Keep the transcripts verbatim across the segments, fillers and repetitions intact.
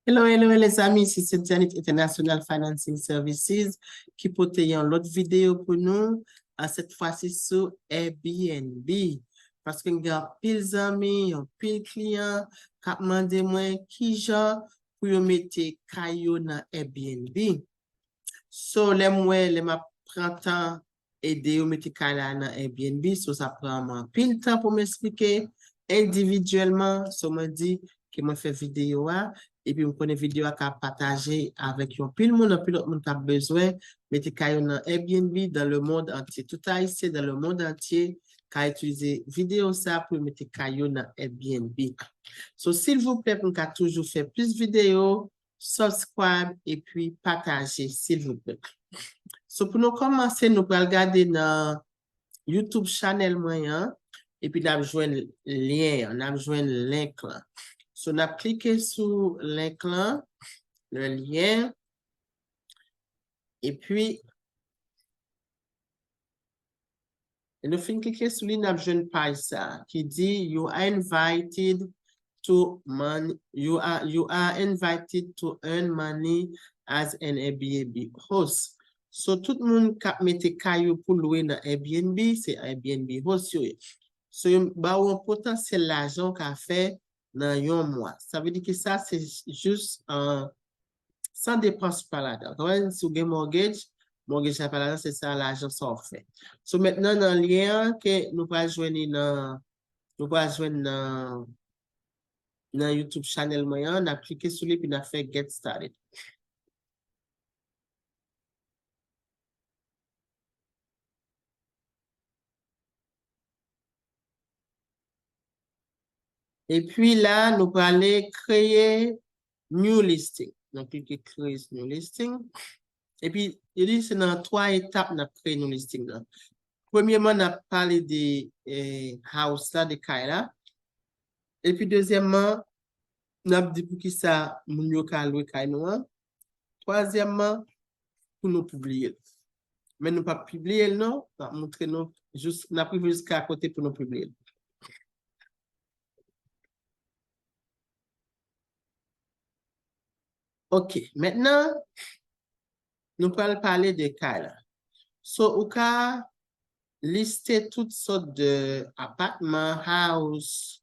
Hello, hello, les amis, se Cynthia Nit International Financing Services ki pote yon lòt videyo pou nou, a, cette fois-ci sou Airbnb. Paske m gen anpil zanmi, anpil kliyan k ap mande mwen kijan pou yo mete kay yo nan Airbnb. So, lè m wè, lè m ap pran tan ede yo mete kay la nan Airbnb, so sa pran mwen anpil tan pou m eksplike endividyèlman, so mwen di ke mwen fè videyo a, epi m konnen videyo a ka pataje avèk yon pil moun, anpil lòt moun k ap bezwen mete kay yo nan Airbnb dans le monde entier. Tout Ayisyen dans le monde entier ka itilize videyo sa pou yo mete kay yo nan Airbnb. So, silvouplè, pou m ka toujou fè plis videyo, subscribe epi pataje, silvouplè. So, pou nou kòmanse, nou pral gade nan YouTube channel mwen an, epi n ap jwenn lyen an, n ap jwenn link lan. So, n ap klike sou link lan, le lien, epi, e nou fin klike sou li, n ap jwenn paj sa ki di, "You are invited to mon-, you are, you are invited to earn money as an Airbnb host." So, tout moun k ap mete kay yo pou lwe nan Airbnb, se Airbnb host yo ye. So, yo ba ou yon potansyèl lajan w ka fè nan yon mwa. Sa vle di ke sa, se jis, uh, san depans pa ladan. Ou konprann? Si w gen mortgage, mortgage la pa ladan, se sa lajan sa w fè. So, mentnan, nan lyen an, ke nou pral jwenn li nan, nou pral jwenn nan, nan YouTube channel mwen an, n ap klike sou li, epi n ap fè get started. Epi la, nou prale kreye new listing. Nou klike create new listing. Epi, li di se nan twa etap n ap kreye new listing nan. Premyèman, n ap pale de, eh, house la, de kay la. Epi, dezyèmman, n ap di poukisa moun yo ka lwe kay nou an. Twazyèmman, pou nou pibliye l. Men nou p ap pibliye l non, n ap montre nou jis, n ap rive jiska kote pou nou pibliye l. Ok, mentnan, nou pral pale de kay la. So, ou ka liste tout sòt de apatman, house,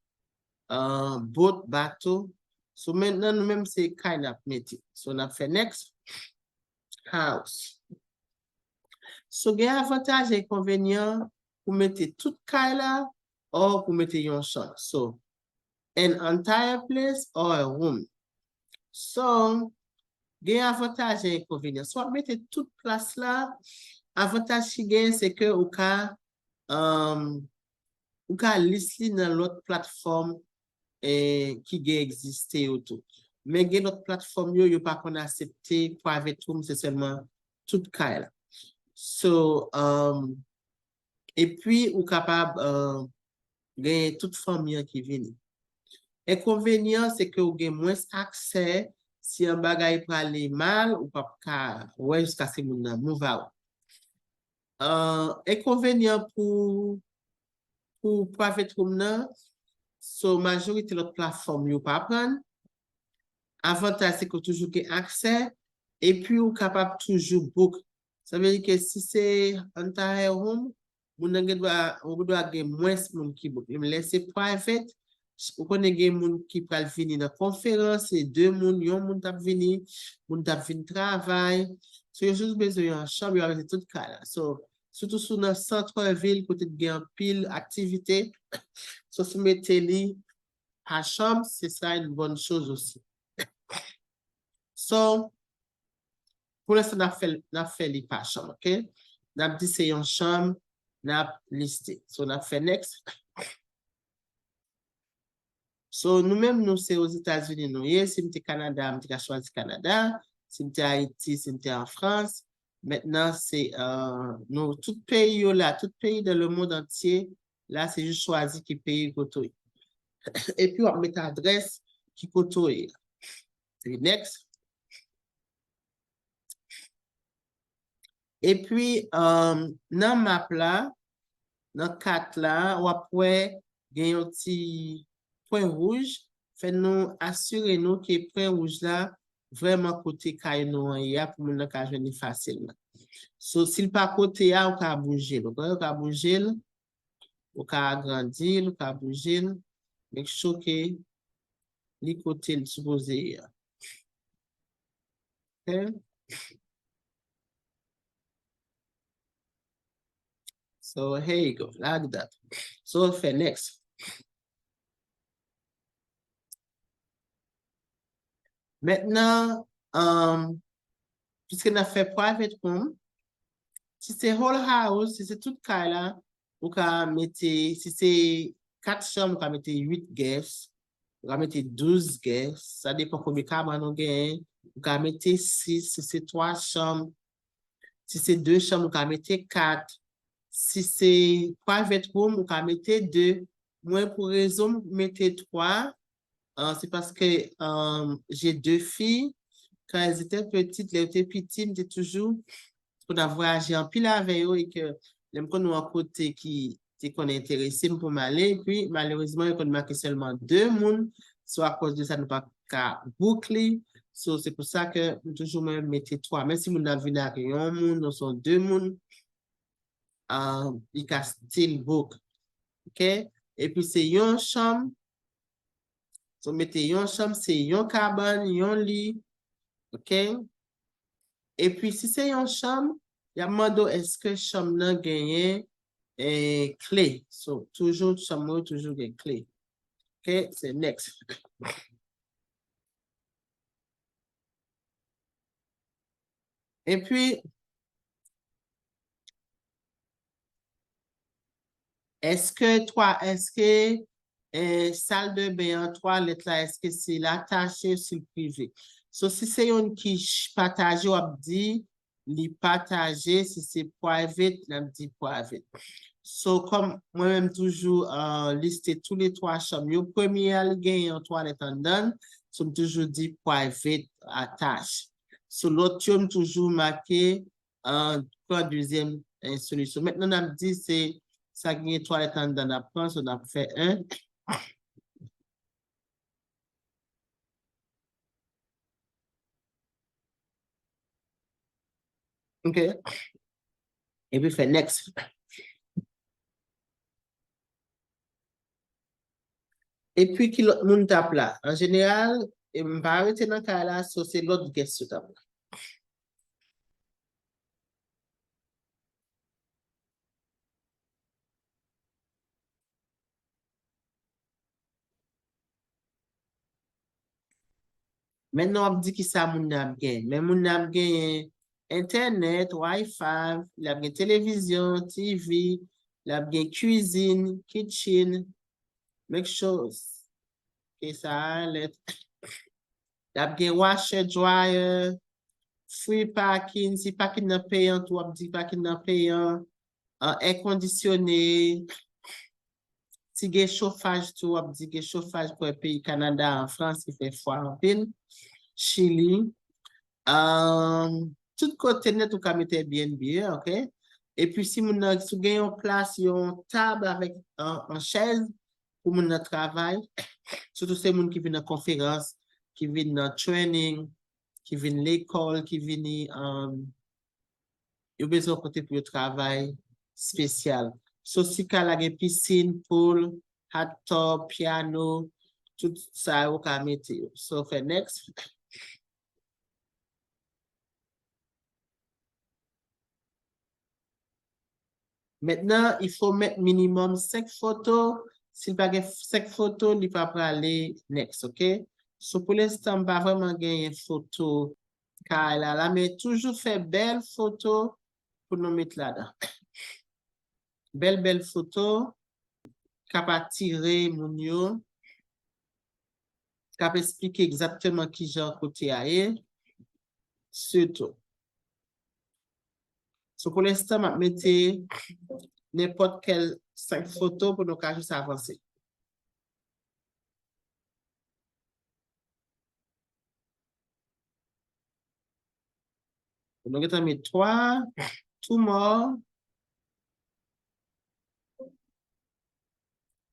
uh, boat, bato. So, mentnan, nou menm se kay n ap mete. So, n ap fè next. House. So, gen avantaj e enkonvenyan pou mete tout kay la, or pou mete yon chanm. So, an entire place or a room. So, gen avantaj e enkonvenyan. So, w ap mete tout plas la, avantaj ki gen, se ke ou ka, um, ou ka list li nan lòt platfòm, eh, ki gen egziste yo tou. Men gen lòt platfòm yo, yo pa konn aksepte private room, se sèlman tout kay la. So, um, epi ou kapab, uh, gen tout fanmi an ki vini. Enkonvenyan, se ke ou gen mwens aksè, si yon bagay prale mal, ou p ap ka wè jiskaske moun nan move out. Uh, enkonvenyan pou, pou private room nan, so majorite lòt platfòm yo pa pran. Avantaj se ke w toujou gen aksè, epi ou kapab toujou book. Sa vle di ke si se entire room, moun nan gen dwa, ou gen dwa gen mwens moun ki book. Men lè se private, ou konnen gen moun ki pral vini nan konferans, se de moun, yon moun t ap vini, moun t ap vin travay. So, yo jis bezwen yon chanm, yo ap mete tout kay la. So, sitou si w nan sant vil, kote k gen anpil aktivite, so, si w mete li pa chanm, ce sera une bonne chose aussi. So, pou lenstan, n ap fè, n ap fè li pa chanm, ok? N ap di se yon chanm, n ap liste. So, n ap fè next. So, nou menm, nou se Ozetazini nou ye. Si m te Kanada, m te ka chwazi Kanada. Si m te Ayiti, si m te an Frans. Mentnan, se, euh, nou, tout peyi yo la, tout peyi dans le monde entier, la, se jis chwazi ki peyi kote w ye. Epi, w ap met adrès ki kote w ye. Epi, next. Epi, um, nan map la, nan kat la, w ap wè gen yon ti pwen wouj, fè nou asire nou ke pwen wouj la vrèman kote kay nou an ye a pou moun nan ka jwenn li fasilman. So, si l pa kote a, ou ka bouje l. Ou ka bouje l, ou ka agrandi l, ou ka bouje l. Make sure ke li kote l sipoze ye a. Okay? So, here you go. Like that. So, fè next. Mentnan, um, piske n ap fè private room, si se whole house, si se tout kay la, ou ka mete, si se kat chanm, ou ka mete uit guest, ou ka mete douz guest, sa depann konbyen kabann ou genyen, ou ka mete sis, si se twa chanm, si se de chanm, ou ka mete kat, si se private room, ou ka mete de. Mwen, pou rezon m mete twa, euh, se paske, euh, j'ai deux filles. Quand elles étaient petites, lè yo te piti, m te toujou, pou n ap vwayaje anpil avè yo, e ke lè m konn yon kote ki te konn enterese m pou m ale, epi malerezman, yo konn make sèlman de moun, so akoz de sa, nou pa ka book li. So, se pou sa ke m toujou mwen mete twa. Menm si moun nan vin ak yon moun, oswa de moun, ah, li ka still book. Ok? Epi se yon chanm. So, mete yon chanm, se yon kabann, yon li. Ok? Epi si se yon chanm, y ap mande w èske chanm nan genyen, eh, kle. So, toujou, chanm yo toujou gen kle. Ok? Se next. Epi, èske twa, èske, eh, sal de ben an, twalèt la, èske se l atache, se l prive? So, si se youn ki ch-, pataje, w ap di li pataje, si se private, n ap di private. So, kòm mwen menm toujou, euh, liste tou le twa chanm yo, premye a, li genyen yon twalèt anndan l, so m toujou di private attached. So, lòt yo, m toujou make, euh, pran dezyèm, eh, solisyon. Mentnan, n ap di se sa ki gen twalèt anndan n ap pran, so n ap fè en. Ok. Epi fè next. Epi ki lòt moun t ap la? An jeneral, e m pa rete nan kay la, so se lòt guest yo t ap la. Mentnan w ap di ki sa moun nan ap genyen. Men moun nan ap genyen entènèt, Wi-Fi, l ap gen televizyon, T V, l ap gen kwizin, kitchen, make sure ke sa a lèt. L ap gen washer, dryer, free parking, si parking nan peyan tou, w ap di parking nan peyan, an, èkondisyone, si gen chofaj tou, w ap di gen chofaj, pou peyi Kanada, an Frans, ki fè fwa anpil, Chili. Ahn, tout kote nèt ou ka mete Airbnb, ok? Epi si moun nan, si w gen yon plas, yon tab avèk an, an chèz pou moun nan travay, sitou se moun ki vin nan konferans, ki vin nan training, ki vin lekòl, ki vini, ahn, yo bezwen yon kote pou yo travay espesyal. So, si kay la gen pisin, pool, hot tub, pyano, tout sa yo ka mete yo. So, fè next. Mentnan, il faut mettre minimum senk foto. Si l pa gen senk foto, li pa prale next, ok? So, pou lenstan, m pa vrèman genyen foto kay la, la, men toujou fè bèl foto pou nou met ladan. Bèl, bèl foto k ap atire moun yo, k ap esplike egzakteman kijan kote a ye, sitou. So, pou lenstan, m ap mete nenpòt kèl senk foto pou nou ka jis avanse. Nou gentan met twa, two more.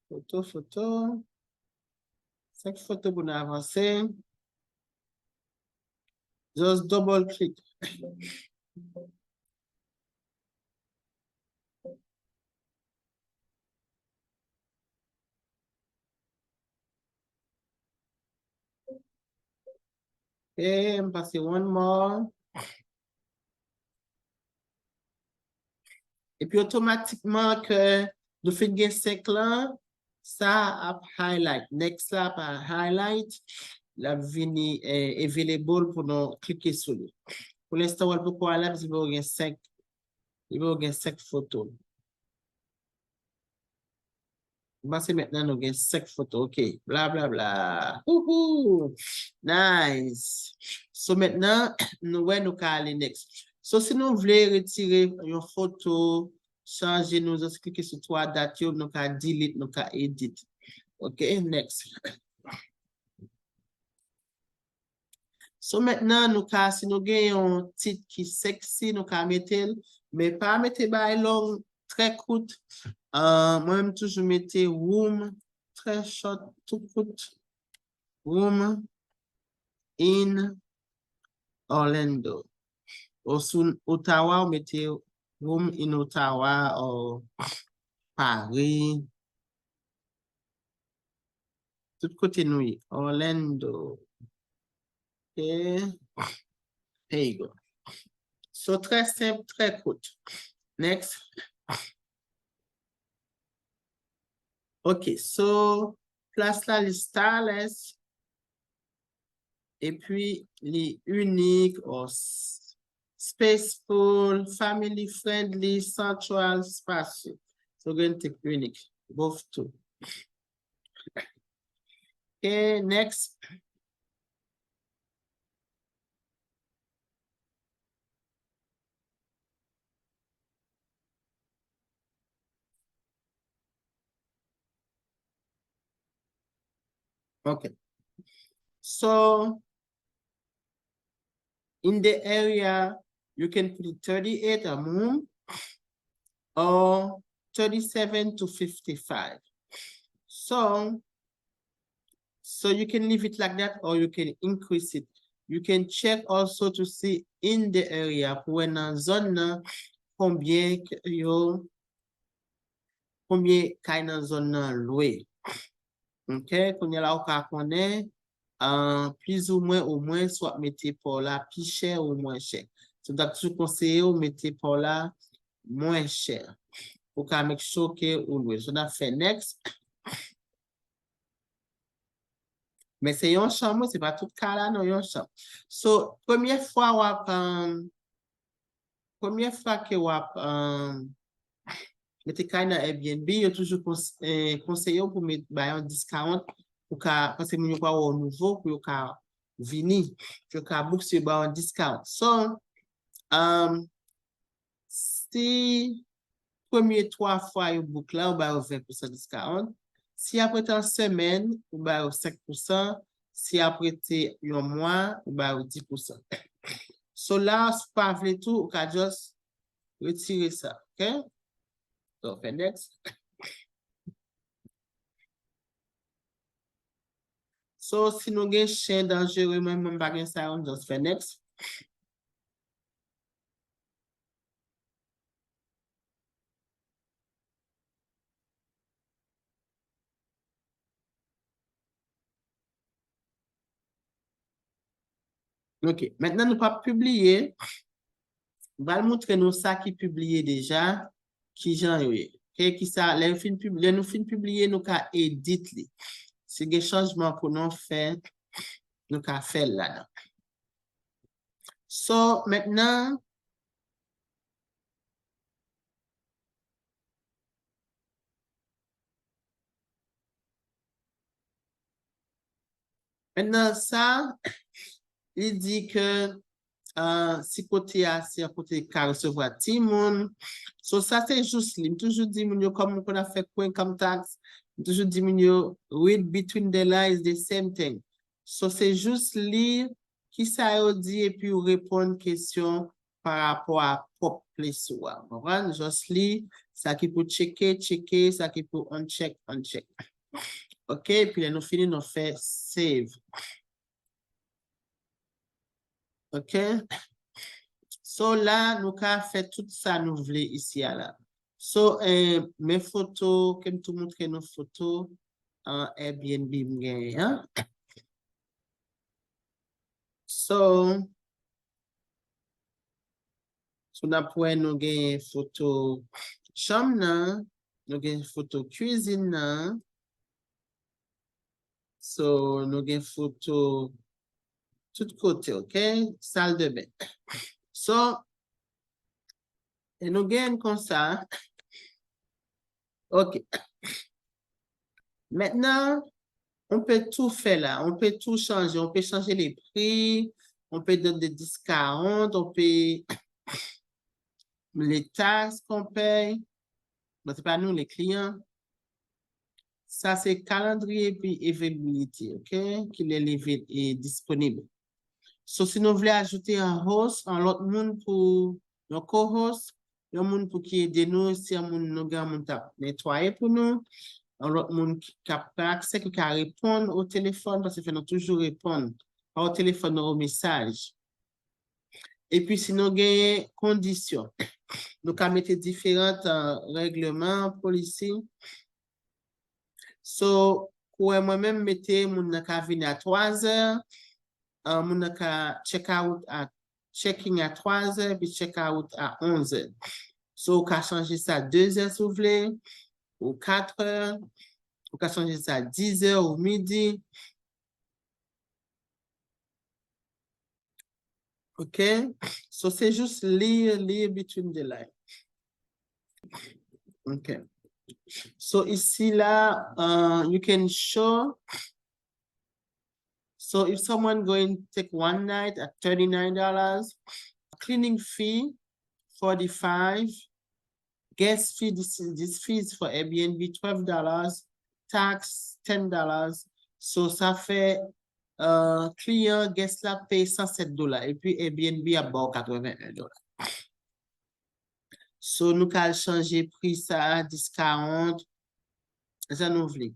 Foto, foto. Senk foto pou nou avanse. Just double click. Ok, m pase one more. Epi otomatikman ke nou fin gen senk lan, sa ap highlight. Next la ap highlight, l ap vini eh, available pou nou klike sou li. Pou lenstan, w poko alèz, li gen senk, li gen senk foto. M panse mentnan nou gen senk foto. Ok. Bla, bla, bla. Wouhou! Nice. So mentnan, nou wè nou ka ale next. So si nou vle retire yon foto, chanje nou, just klike sou twa dat yo, nou ka delete, nou ka edit. Ok, next. So mentnan, nou ka, si nou gen yon tit ki sexy, nou ka mete l, men pa mete bagay long, trè kout. Uh, mwen, m toujou mete room, trè short, tou kout. Room in Orlando. Ou sou Ottawa, ou mete room in Ottawa, ou Paris. Tout kote nou ye. Orlando. Ok. There you go. So, trè senp, trè kout. Next. Ok, so, plas la, li stylish. Epi, li inik, or spaceful, family friendly, central, spacious. So, gen te inik. Both two. Ok, next. Ok. So, in the area, you can put it thirty-eight a room or thirty-seven to fifty-five. So, so you can leave it like that or you can increase it. You can check also to see in the area pou wè nan zòn nan konbyen k- yo konbyen kay nan zòn nan lwe. Ok, kounye la ou ka konnen uh, plizoumwen omwen si w ap mete pa w la pi chè ou mwen chè. So m t ap toujou konseye w mete pa w la mwen chè. Ou ka make sure ke ou lwe. So n ap fè next. Men se yon chanm, wi, se pa tout kay la, non, yon chanm. So, premye fwa w ap, um, premye fwa ke w ap um, mete kay nan Airbnb, yo toujou kons- eh, konseye w pou met ba yon discount, pou ka, paske moun yo pa wè w nouvo, pou yo ka vini, pou yo ka book si yo ba yon discount. So, um, si premye twa fwa yo book la, ou ba yo ven pousan discount. Si apre te yon semèn, ou ba yo senk pousan. Si apre te yon mwa, ou ba yo dis pousan. So la, si w pa vle tou, ou ka just retire sa, ok? So, fè next. So, si nou gen chen danjere, mwen, mwen pa gen sa yo, m just fè next. Ok, mentnan nou p ap pibliye. M pral montre nou sa ki pibliye deja, kijan yo ye. Ok, kisa, lè yo fin pib- lè nou fin pibliye, nou ka edit li. Si gen chanjman pou nou fè, nou ka fè l ladan. So, mentnan, mentnan sa, li di ke uh, si kote a se yon kote ki ka resevwa timoun. So sa se jous li. M toujou di moun yo, kòm m konn ap fè kou income tax, m toujou di moun yo, read between the lines, the same thing. So se jous li, kisa yo di epi w reponn kesyon pa rapò a pwòp ples ou a. Ou konprann? Just li, sa ki pou tcheke, tcheke, sa ki pou uncheck, uncheck. Ok, epi lè nou fini, nou fè save. Ok. So la, nou ka fè tout sa nou vle isi a la. So, eh, men foto, ke m tou montre nou foto an Airbnb m genyen an. So, so n ap wè nou genyen foto chanm nan, nou gen foto kwizin nan, so nou gen foto tout kote, ok? Sal de ben. So, e nou gen konsa. Ok. Maintenant, on peut tout faire là. On peut tout changer. On peut changer les prix. On peut donner des discounts. On peut les taxes qu'on paye. Bon, c'est pas nous, les clients. Sa se kalandriye epi availability, ok? Kilè li vin e disponib. So, si nou vle ajoute yon host, yon lòt moun pou yon co-host, yon moun pou ki ede nou, si yon moun nou gen yon moun t ap netwaye pou nou, yon lòt moun ki, k ap pran aksè, ki ka reponn o telefòn, paske fè nou toujou reponn pa o telefòn nan o mesaj. Epi si nou genyen kondisyon, nou ka mete diferan, uh, règleman, polisi. So, kouwè mwen menm mete moun nan ka vini a twa zè, uh, moun nan ka check out a, check in a twa zè, epi check out a onz è. So, ou ka chanje sa de zè si w vle, ou kat è, ou ka chanje sa diz è ou midi. Ok? So, se jis li, li between the line. Ok. So, isi la, uh, you can show. So, if someone going take one night at thirty-nine dollars, cleaning fee, forty-five, guest fee, this, this fee is for Airbnb, twelve dollars, tax, ten dollars. So, sa fè, uh, client, guest la peye san sèt dola. Epi Airbnb ap ba w katreven en dola. So, nou ka al chanje pri sa, discount, jan nou vle.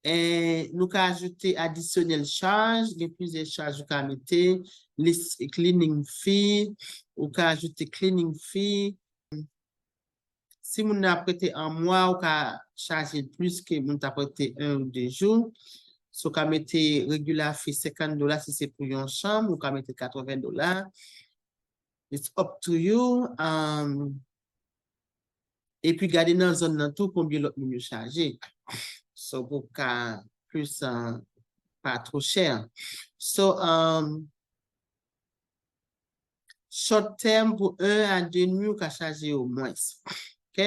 E nou ka ajoute adisyonèl chaj, gen plizyè chaj ou ka mete, list cleaning fee, ou ka ajoute cleaning fee. Si moun nan ap rete yon mwa, ou ka chaje l plis ke moun t ap rete yon ou de jou. So, ou ka mete regular fee senkant dola si se pou yon chanm, ou ka mete katreven dola. It's up to you. Um, epi gade nan zòn nan tou konbyen lòt moun yo chaje. So, pou ka plis, uh, pa two chè. So, um, short term pou un a de nwi ou ka chaje yo mwens. Ok?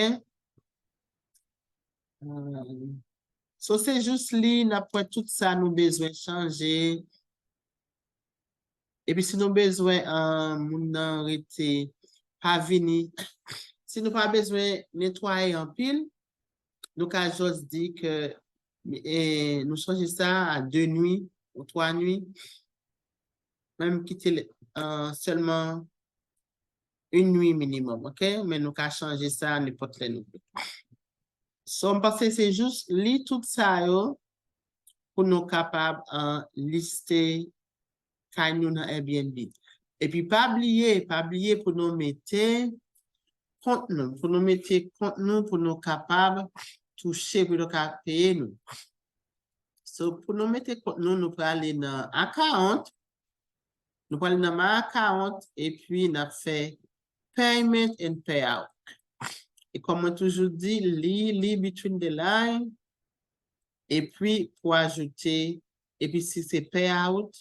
Um, so, se jis li, n ap wè tout sa nou bezwen chanje. Epi si nou bezwen, uh, moun nan rete, pa vini, si nou pa bezwen netwaye anpil, nou ka jis di ke, e, nou chanje sa a de nwi ou twa nwi. Menm kite l, uh, sèlman yon nwi minimòm, ok? Men nou ka chanje sa nenpòt lè nou vle. So, m panse se jis li tout sa yo pou nou kapab, uh, liste kay nou nan Airbnb. Epi pa bliye, pa bliye pou nou mete kont nou, pou nou mete kont nou, pou nou kapab touche, pou nou ka peye nou. So, pou nou mete kont nou, nou prale nan account, nou prale nan my account, epi n ap fè payment and payout. E kòm mwen toujou di, li, li between the line, epi pou ajoute, epi si se payout,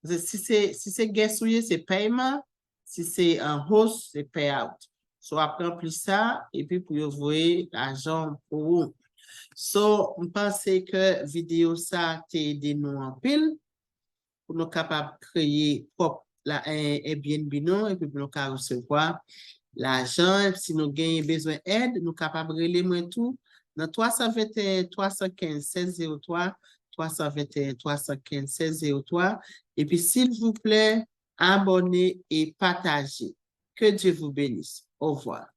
si se, si se guest ou ye, se pèyman, si se an host, se payout. So, w ap ranpli sa, epi pou yo voye lajan pou ou. So, m panse ke videyo sa te ede nou anpil pou nou kapab kreye pwòp la, eh, Airbnb nou, epi pou nou ka resevwa lajan. Si nou genyen bezwen èd, nou kapab rele mwen tou nan twa san venteyen, twa san kenz, sèz zewo twa, twa san venteyen, twa san kenz, sèz zewo twa. Epi, silvouplè, abòne e pataje. Que Dieu vous bénisse. Au revoir.